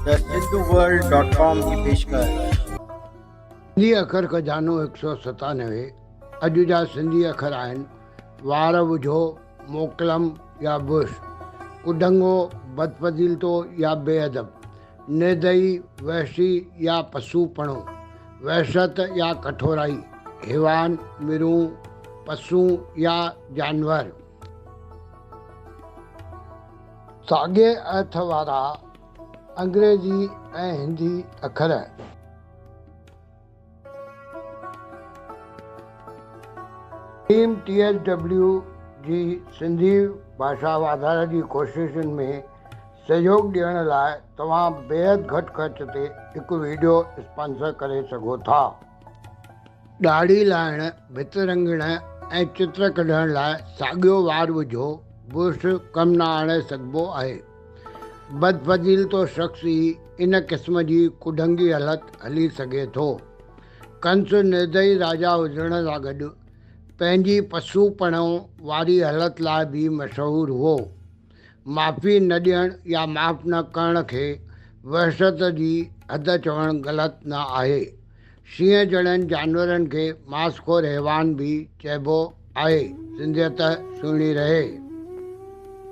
The Sindhu world dot com جي پيشڪش. سنڌي اکر خزانو هڪ سؤ 97 اڄ جا سنڌي اکر آهن، وار وجهو، موڪلم يا برش، ڪڍنگو، بدفضيلتو يا بي ادب، نردئي، وحشي يا پسوپڻو، وحشت يا ڪٺورائي، حيوان، مرون، پسون يا جانور. ساڳئي ارٿ وارا انگريزي ۽ هندي اکر. ٽيم ٽي ايس ڊبليو جي سنڌي ڀاشا واڌاري جي ڪوششن ۾ سهيوڳ ڏيڻ لاء توهان بيحد گهٽ خرچ تي هڪ وڊيو اسپانسر ڪري سگهو ٿا. ڏاڙهي لاهڻ، ڀت رڱڻ ۽ چتر ڪڍڻ لاء ساڳيو وار وجهو، برش ڪم نه آڻي سگهبو آهي. بدفضيلتو شخص ئي ان قسم جي ڪڍنگي هلت هلي سگهي ٿو. ڪنس نردئي راجا هجڻ سان گڏ پنهنجي پسوپڻو واري هلت لاء به مشهور هئو. معافي نه ڏيڻ يا معاف نه ڪرڻ کي وحشت جي حد چوڻ غلط نه آهي. شينهن جهڙن جانورن کي ماس خور حيوان به چئبو آهي. سنڌيت سهڻي رهي.